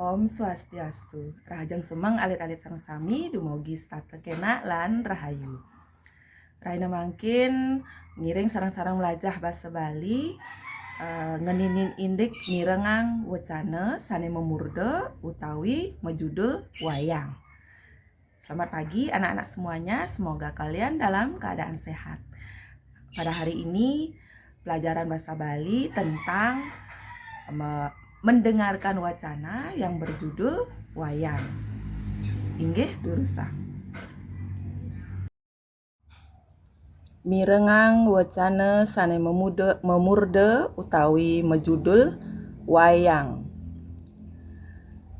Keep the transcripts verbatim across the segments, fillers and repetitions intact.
Om Swastiastu. Rahajeng semeng alit-alit sareng sami, dumugi setata kenak lan rahayu. Rahina mangkin ngiring sareng-sareng melajah basa Bali, eh, ngeninin indik mirengang wacana sane memurda utawi majudul wayang. Selamat pagi anak-anak semuanya, semoga kalian dalam keadaan sehat. Pada hari ini pelajaran bahasa Bali tentang me- mendengarkan wacana yang berjudul wayang. Inggih durusang. Mirengang wacana sane memuda, memurda utawi majudul wayang.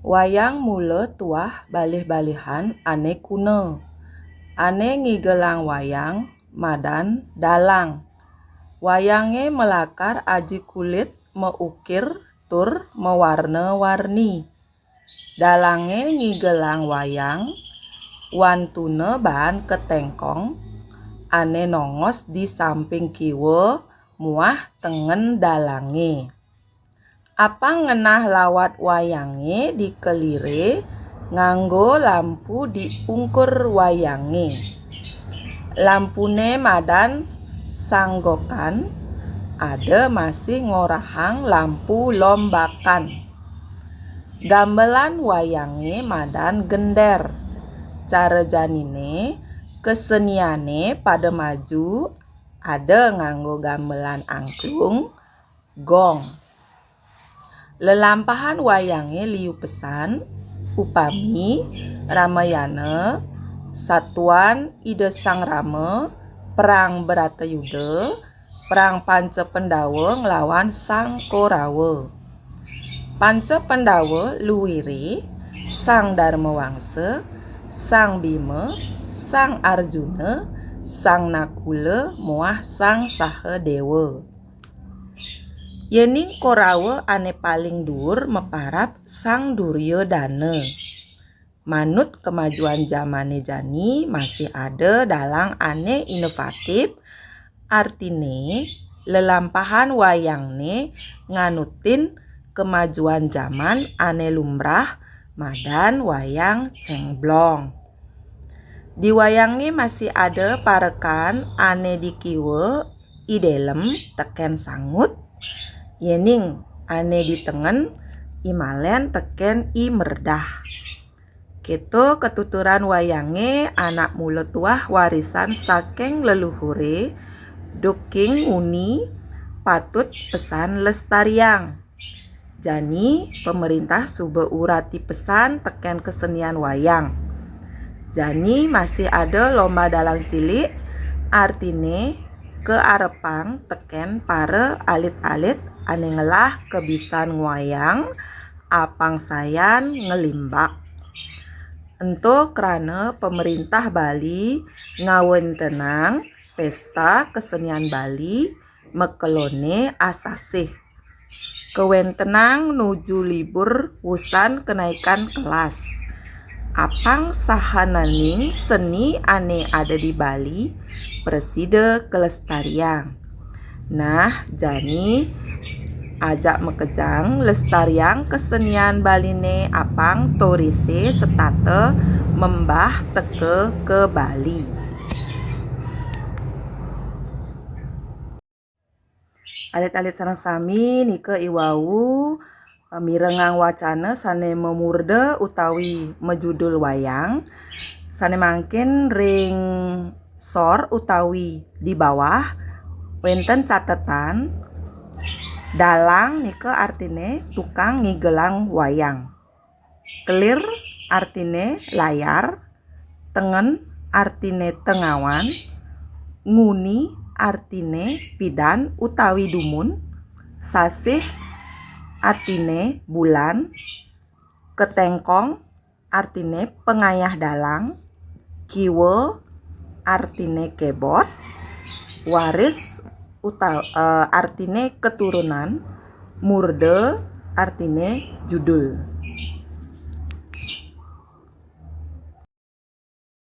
Wayang mula tuah balih-balihan ane kuna. Ane ngigelang wayang madan dalang. Wayange malakar aji kulit, maukir tur mawarna-warni. Dalange ngigelang wayang, wantuna baan katengkong ane nongos di samping kiwa muah tengen dalange. Apang ngenah lawat wayange dikelire nganggo lampu di ungkur wayange. Lampune madan sanggokan, ada masih ngorahang lampu lombakan. Gamelan wayange madan gender. Cara janine, keseniane pada maju, ada nganggo gamelan angklung, gong. Lelampahan wayange liu pesan, upami Ramayana, satuan Ida Sang Rama, Perang Bratayuda, Perang Panca Pandawa nglawan Sang Korawa. Panca Pandawa luire, Sang Darmawangsa, Sang Bima, Sang Arjuna, Sang Nakula muah Sang Sahadewa. Yening Korawa ane paling dhuur maparab Sang Duryodana. Manut kemajuan jamane jani masih ada dalang ane inovatif, artine lelampahan wayangne nganutin kemajuan jaman ane lumrah madan wayang cengblong. Di wayange masih ada parekan ane dikiwa idelem teken sangut, yening ane ditengen imalen teken imredah. Keto katuturan wayange anak mula tuah warisan saking leluhure, duking nguni patut pesan lestariang. Jani, pemerintah suba urati pesan teken kesenian wayang. Jani masih ada lomba dalang cilik, artine kearepang teken para alit-alit ane ngelah kebisan ngwayang, apang sayan ngelimbak. Ento krana pemerintah Bali ngawentenang pesta kesenian Bali makelone asasih. Kawentenang nuju libur wusan kenaikan kelas. Apang sahananing seni ane ada di Bali prasida kalestariang. Nah, jani ajak makejang lestariang kesenian Baline apang torise setata membah teka ka Bali. Alit-alit sareng sami, nika iwau, eh, mirengang wacana sane mamurda utawi majudul wayang. Sane mangkin ring sor utawi di bawah wenten catetan, dalang nika artine tukang ngigelang wayang. Kelir artine layar, tengen artine tengawan, nguni artine pidan utawi dumun, sasih artine bulan, ketengkong artine pangayah dalang, kiwa artine kebot, waris uta-, eh, artine keturunan, murda artine judul.